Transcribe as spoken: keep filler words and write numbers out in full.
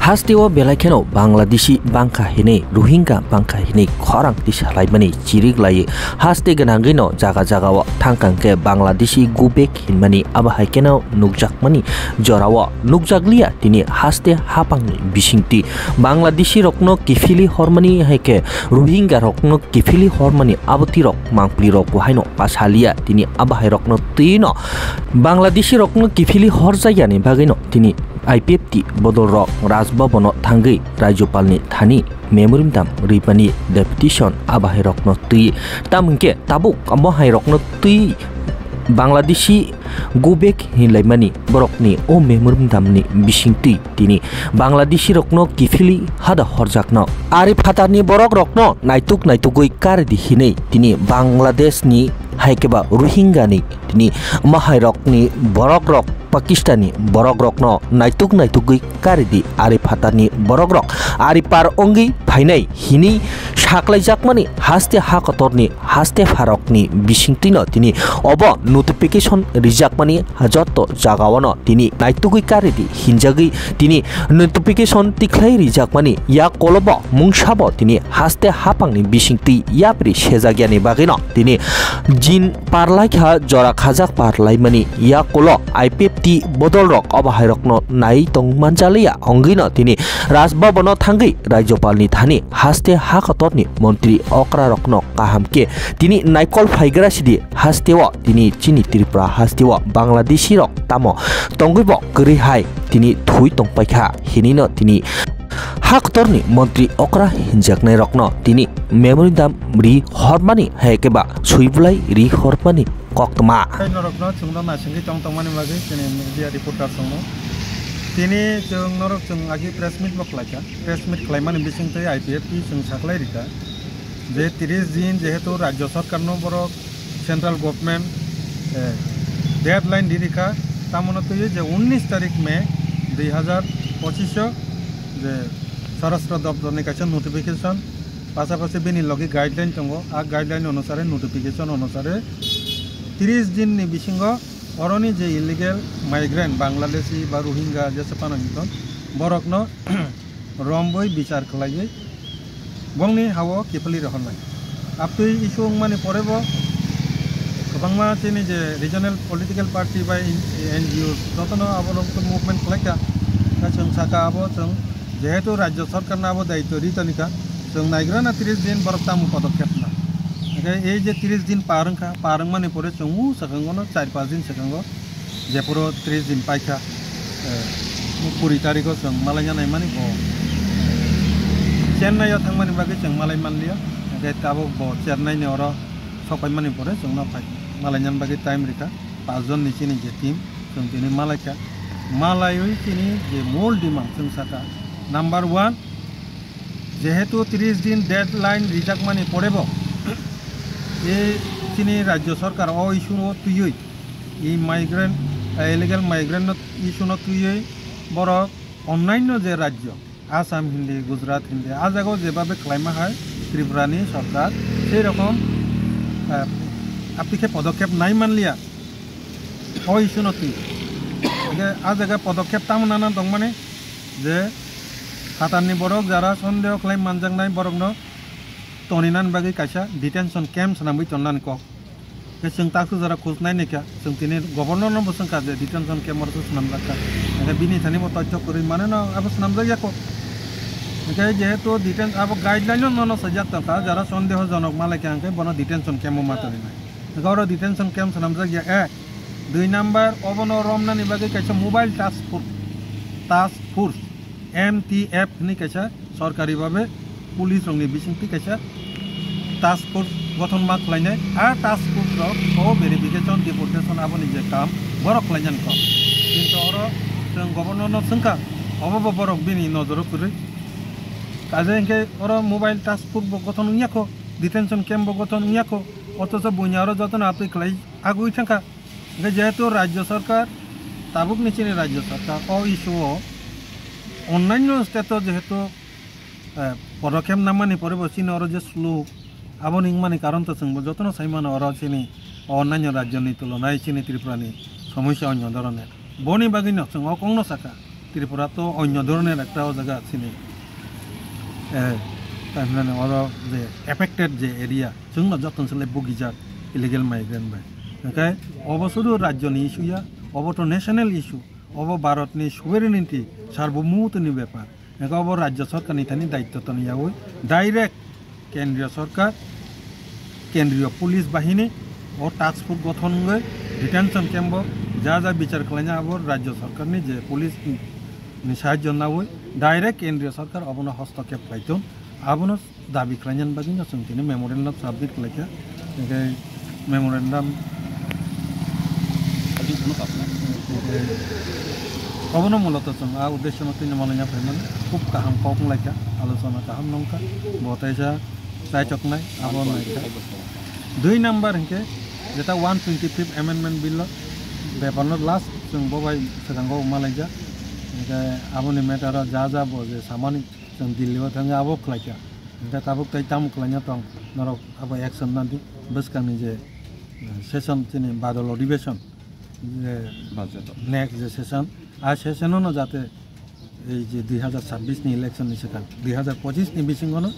Hasteo belai kheno Bangladeshi bangkha hinwi, Rohingya bangkha hinwi khorang tisalaimani chirik laiwi, haste gwnangwino jaga jagao thangkang khe Bangladeshi go back hinmani abo hai kheno nukjakmani jorao nukjakliya tini haste hapangni bisingtwi. Bangladeshi rokno kiphilwi hormani hai khe Rohingya rokno kiphilwi hormani aboti rok mangpli rok bo haino pasaliya tini abo hai rokno twino Bangladeshi rokno kiphilwi horjakyani bagwino tini I P F T bodol rok Raj Bhavan o thangwi Rajyapal ni thani memorandum rwimani deputation abo hai rokno twi. Tamo hwnkhe tabuk abo hai rokno twi Bangladeshi go back hinlaimani borokni o memorandum ni bisingtwi tini Bangladeshi rokno kiphilwi hada horjakno. Ari phatarni borok rokno naituk naitugwi karidi hinwi tini Bangladesh ni hai khe ba Rohingya ni tini mahai rokni borok rok Pakistan ni borok rokno naituk naitugwi karidi ari phatarni borok rok ari par wngwi phainai hinwi saklaijakmani haste ha kotorni haste pharokni bisingtwino tini obo notification rijakmani joto jagaono tini naitugwi karidi hinjagwi tini notification tikhlai rijakmani yak kolobo mungsabo tini haste hapangni bisingtwi yapri sejakyani bagwino tini jin parlaikha jora khajak parlaimani yak kolo I P F T bodol rok obo hai rokno nai tong manjaliya wngwino tini Raj Bhavan o thangwi Rajyapal ni thani haste ha kotorni montri okra rokno kaham khe tini naikol phaigra sidi hasteo tini chini Tripura hasteo Bangladeshi rok tamo tongwi bo kwrwi hai tini thui tongpaikha hinino tini ha kotorni montri okra hinjaknai rokno tini memorandum ri hormani hai khe ba sui bwlai ri hormani koktwma. Tei norokno chwngno naisingwi tong tongmani bagwi chini media reporter chwngno tini chwng norok chwng agi press meet bo khlaikha, press meet khlaimani bisingtwi I P F T chwng saklai rikha. Je tris din jehetu rajyo sarkarno borok central government, eh, deadline di rikha, tamono twiwi je unnish tarik May dui hazar pochish o je Swarashtra Doptorni kaisa notification, pasapasi bini logi guideline tongo, a guideline onusare, notification onusare tris dinni bisingo oroni je illegal migrant, Bangladeshi ba Rohingya jesa phano hinton, borokno rombwi bichar khlaiwi bongni hao kiphilwi rohornai. Abtwi issue wngmani porebo kwbangma chini je regional political party bai N G O jotono abo rok movement khlaikha. Khe chwng saka abo chwng jehetu rajyo sarkarno abo daityo ri tonikha, chwng naigrana tris din borok tamo podokkhep na. Hingkhe ei je tris din par wngkha, par wngmani pore chwng o swkango no char panch din swkango jephuru tris din paikha, eh, kuri tarikho chwng malaina naimani bo Chennai o thangmani bagwi chwng malai manliya, hingkhe tabuk bo Chennai ni oro sokpaimani pore chwngno phai malainani bagwi time rikha, panch jon ni chini je team chwng tini malaikha, malaiwi chini je mol demand chwng sakha number one, jehetu tris din deadline rijakmani porebo, e chini rajyo sarkar o issue o twiwi, e migrant, eh, illegal migrant no issue no twiwi borok onnanyo je rajyo, Assam hindi, Gujarat hindi, a jagao jebabe khlaima hai Tripura ni sarkar, sei rokom, eh, apikhe podokkhep nai manliya o issue no twi. Hingkhe a jaga podokkhep tamo nana tongmani je phatarni borok jara sondeho khlai manjaknai borokno toninani bagwi kaisa detention camp swnamwi tonnani kok. Khe chwng taksa jora khoj nai naikha, chwng tini governor no bo swngkha je detention camp oro se swnamjak kha. Hingkhe bini thani bo toithok kwrwi mane no abo swnamjak ya kho. Hingkhe jehetu deten-, abo guideline no nono swijak tongkha, jara sondeho jonok malaikha hingkhe bono detention camp o ma toninai. Hingkhe oro detention camp swnamjak ya, eh, dui number obono romnani bagwi kaisa mobile task force, task force, M T F hinwi kaisa sorkari babe police rokni bisingtwi kaisa task force gothon ma khlainai. A task force rok o verification, deportation aboni je kam borok khlainani kok. Kintu oro chwng governor no swngkha, obo bo borok bini nojoro kwrwi. Kaje hingkhe oro mobile task force bo gothon wngya kho, detention camp bo gothon wngya kho, othocho buini oro jotono apri khlai agwi thangkha. Hingkhe jehetu rajyo sarkar, tabukni chini rajyo sarkar o issue o onnanyo state o jehetu, eh, podokkhep namani pore bo chini oro je slow, aboni wngmani karon to chwngbo jotono sai mano oro chini onnanyo rajyoni tulonai chini Tripura ni somosya onyo dhoroner. Boni bagwino chwng o kokno sakha. Tripura to onyo dhoroner ekta o jaga sini, eh, tai hwnani oro je affected je area, chwngno joton se lai bugijak illegal migrant bai. Hwnkhe obo sudu rajyoni issue ya, obo to national issue, obo Bharatni sovereignty, sarbomutoni bepar. Hwnkhe obo rajya sarkarni thani daitto toni yaui direct kendriya sarkar, kendriya police bahini o task force gothon wngwi detention camp o ja ja bichar khlaina abo rajya sarkarni je police ni sahajyo naui direct kendriya sarkar obono hostokep khlaitung, abono dabi khlainani bagwino chwng tini memorandum submit khlaikha. Hwnkhe memorandum Obono muloto chwng a uddesyono tini malaina phaimani khub kaham kok wnglaikha, alochona kaham nongkha, bo teisa chaichoknai abo naikha. Dui number hwnkhe jeta one twenty fifth amendment bill o beparno last chwng bo bai swkango malaijak, hwnkhe aboni matter o ja ja bo je samani chwng Delhi o thangwi abo khlaikha, hwnkhe tabuk tei tamo khlaina tong norok abo action nadi bwskangni je session chini badal odhibeshon, je Budget. Next je session, a session no jate ei je dui hazar chabbish ni election ni swkang dui hazar pochisni bisingo no